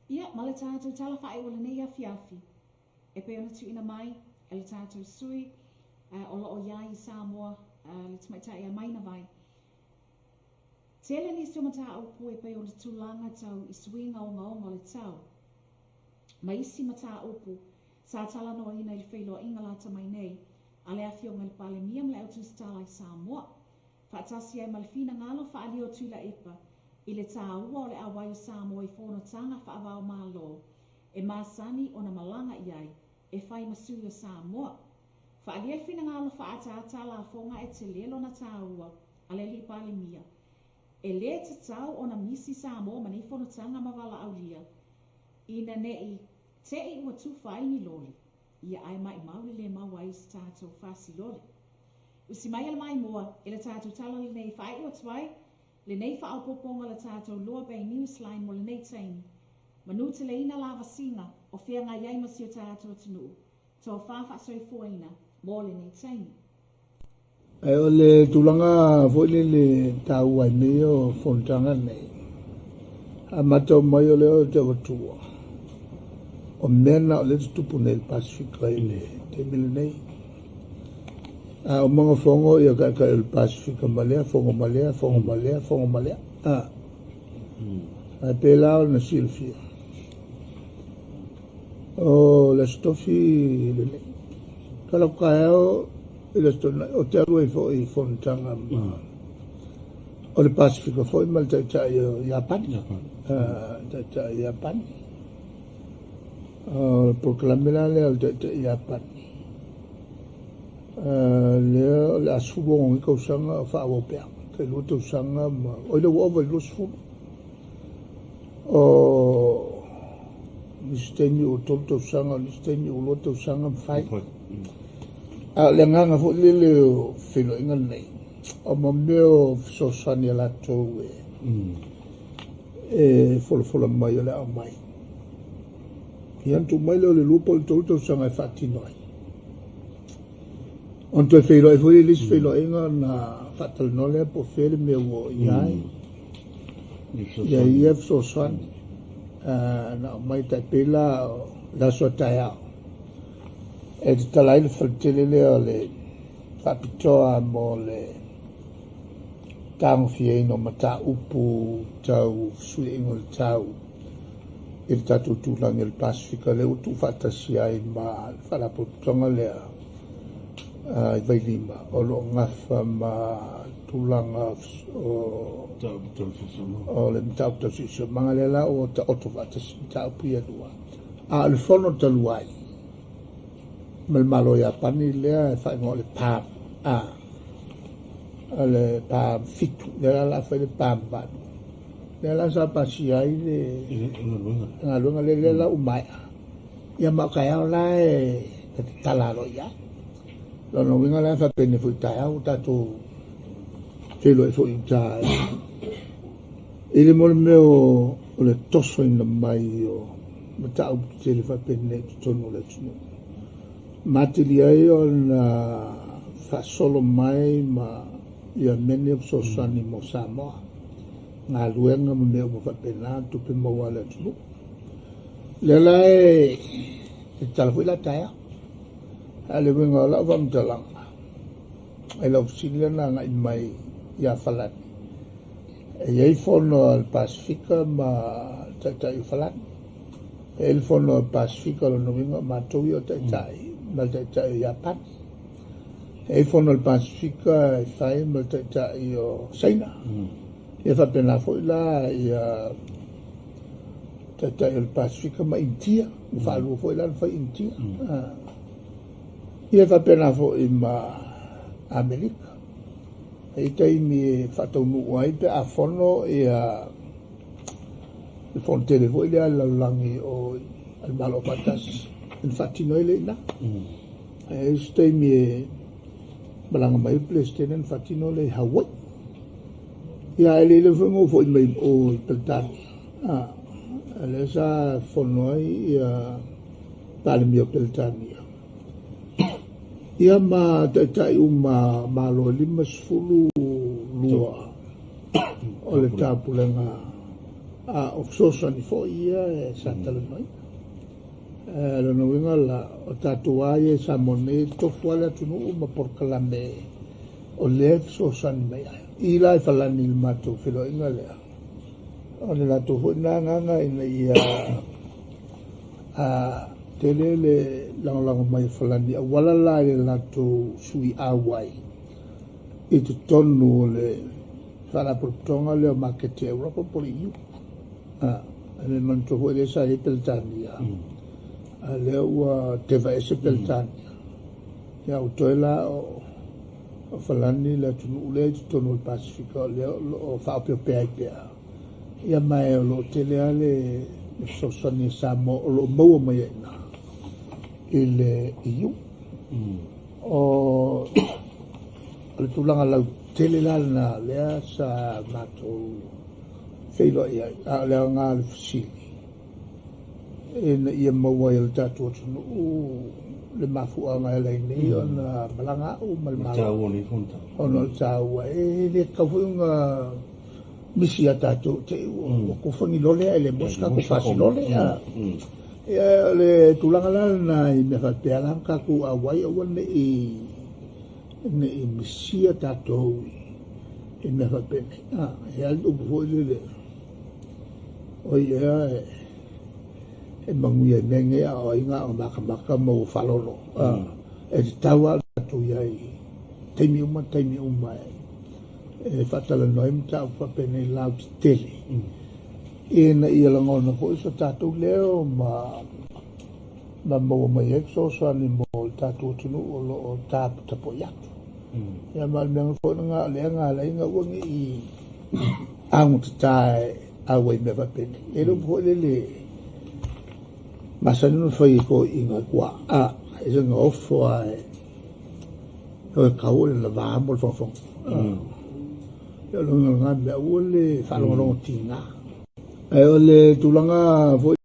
Ia, ma le tatou tala faaiu o lenei afiafi, e pei ona tuuina mai e le tatou sui o lo o i ai i Samoa, le tamaitai ia Maina Vai. Tele nisi o mataupu e pei o le tulaga tau i suiga ogaoga o le tau, ma isi mataupu sa talanoaina i le feiloaiga lata mai nei a le Afioga i le Palemia ma le Au Tusitala i Samoa, faatasi ai ma le finagalo faaalia o Tuilaepa i le taua o le auai o Samoa i fonotaga faava-o-Malo e masani ona malaga i ai e fai ma sui o Samoa. Faaalia le finagalo faaataata a lafoga ae tele lona taua a le Alii Palemia, e lē tatau ona misi Samoa ma nei fonotaga ma valaaulia ina ne'i te'i ua tufa ai ni loli, ia ae maimau le lē maua ai o se tatou fasiloli. Usi mai a le maimoa i le tatou tala lenei e faaiu atu ai lenei faaopoopoga o le tatou Loa Bay Newsline mo lenei taimi. Manuteleina lavasiga o feagai ai ma si o tatou atunuu, tofa faasoifuaina mo lenei taimi. Ae o le tulaga foi lele e taua ai mea ia o fonotaga nei, a matau mai o lea ou te avatua, o mea na o lea e tutupu nei i le Pasefika i le taimi lenei. A uma ona fono ia taitai o le Pasefika ma lea, fono ma lea, fono ma lea, fono ma lea. A. Ae pei la ona silafia, o le Aso Tofi lenei. Kala taeao i le Aso Toonai, ou te alu ai foi i fonotaga ma o le Pasefika foi ma le taitai o Iapani. Taitai o Iapani. O le polokalame la lea o le taitai Iapani, lea o le a 16 nei tausaga o faaauau pea. Tai 2 tausaga ma, oi lea ua ova i le 20. O nisi taimi ua 3 tausaga, o nisi taimi ua 2 tausaga ma fai. A o le agaga foi lele o feiloaiga lenei, o mo mea o fesoasoani a latou e folafola mai o le a aumai. Ia ona tuu mai lea o le 2 po o le 3 tausaga e faatino ai. Ona toe feiloai foi le isi feiloaiga ona faatalanoa lea po o fea le mea ua oo i ai. Ia ia fesoasoani na aumai tai pei la o le aso a taeao e tatala ai le faletele lea o le faapitoa mo le tagofiaina o mataupu tau fesuiaiga o le tau i le tatou tulaga i le Pasefika lea ua tuufaatasi ai ma le faalapotopotoga lea i Vailima o lo o gafa ma tulaga o le mataupu tau siosiomaga lea la ua taoto faatasi mataupu ia lua. A o le fono talu ai ma le Malo o Iapani lea e faaigoa o le PAM, a o le PAM 7, lea la o le a fai le PAM 8. Lea la sa pasia ai le galuega lea, lea la ua maea. Ia ma o taeao la e tatala aloaia ai. Lona uiga la e faapenei foi taeao ua tatou feiloai foi i uta i le mo le mea o le tosoina mai o mataupu tetele faapenei i totonu o le atunuu. Matili ai ona faasolo mai ma ia mea nei o fesoasoani mo Samoa, galuega ma mea uma faapena, tupe maua a le atunuu. Lea la e tatala foi la taeao. A o le uiga o lau faamatalaga, ai lau fesili lea na agai mai ia Falani. E i ai fono a le Pasefika ma taitai o Falani. E i ai le fono a le Pasefika, lona uiga o matou ia o taitai ma le taitai o Iapani. E i ai fono a le Pasefika e fai ma le taitai o Saina. Ia faapena foi la ia taitai o le Pasefika ma Initia. Ua faalua foi la ona fai Initia. Ia faapena foi ma Amerika. E i ai taimi e faataunuu ai pe a fono ia le fono tele foi lea a le lalolagi o le Malo Afaatasi ona faatino ai lea i ina. E i ai isi taimi e malaga mai ai le Peresetene ona faatino lea i Hawaii. Ia ae le iloa foi ona ou foi mai o i Peretania. Lea sa fono ai ia Palemia o Peretania. Ia ma taitai uma Malo e 52 o le taupulega. A o fesoasoani foi ia e sa talanoaina. O lona uiga la, o tatou lava ia i Samoa nei, e tofu lava le atunuu ma polokalame o lea e fesoasoani mai ai. I la i Falani i le matou feiloaiga lea, o le latou foi lena agaga ina ia tele le lagolago mai a Falani e auala la i le latou sui auai i totonu o le Faalapotopotoga lea o Maketi a Europa po o le EU. E le manatua foi lea sa i ai Peretania, a o lea ua tevaese Peretania, ia ua toe la o Falani le atunuu lea i totonu o le Pasefika o lea o lo o faaopeopea ai pea. Ia ma o lo o tele lava le fesoasoani a Samoa o lo o maua mai ai i ina i le EU. O le tulaga lautele la lena lea sa matou feiloai ai, a o le aoga o le fesili, ina ia maua ai e le tatou atunuu le mafuaaga e ala ai nei ona malaga au ma le Malo, ona o le taua. E le tatau foi ona misi ia tatou te i ua tofa ni lole ae le maua se tatou fasilole. Ia, o le tulaga la lena i mea faapea la ona tatou auai aua ne i misia tatou i mea faapenei. E i ai le upu foi lele, o ai ea e manuia i mea nei a o ai na o le matamata ma ua faalolo. E tatau lava ona tatou i ai i taimi uma taimi uma e faatalanoa ai mataupu faapenei lautetele, ina ia lagona foi so tatou leo ma maua mai ai fesoasoani mo le tatou atunuu o lo o taputapuai atu. Ia ma o le mea foi lena o lea na ala ai ona aua ne i augatata e auai i mea faapenei. E le upu foi lele masani ona fai e toeaiina i tua, e ese ona ofo lava e tau o le lava mo le fonofono. Ia o le uiga o lena mea, aua le faalogologo tiga. Ae o le tulaga foi.